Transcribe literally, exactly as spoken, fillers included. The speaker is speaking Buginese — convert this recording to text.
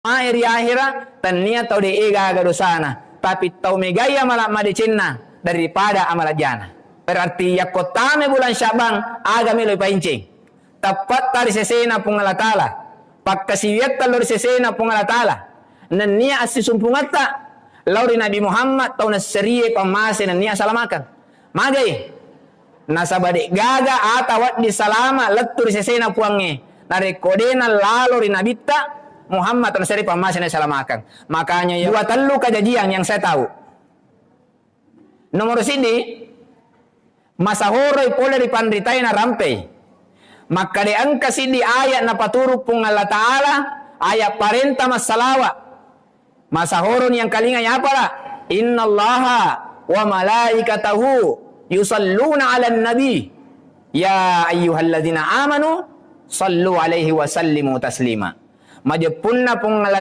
Mae ri ahera, tennia tau de' gaga dosana, tapi tau megai amala madecenna daripada amala jana. Berarti yakko tame bulan Sya'ban, aga melo ipainceng? Teppatta ri sesena Puang Allah Ta'ala, pakkasiwiatta lao ri sesena Puang Allah Ta'ala, nennia assisumpungatta lao ri Nabi Muhammad, tau nasserie pammase nennia salamakeng. Magai? Nasaba de' gaga ata wedding salama lettu ri sesena Puangnge narekko de' nallalo ri Nabitta Muhammad, tau nasserie pammase nennia salamakeng. Makanya, ya, dua tellu kajajiang yang saya tahu. Nomoro siddi, masahoroi pole ri panritae narampei. Makkeda engka siddi ayat napaturu Puang Allah Ta'ala, ayat parenta massalawa. Masahoroni engkalingai apala? Innallaha wa malaikatahu yusalluna 'alan nabi. Ya ayyuhalladzina amanu sallu 'alaihi wa sallimu taslima. Majeppunna Puang Allah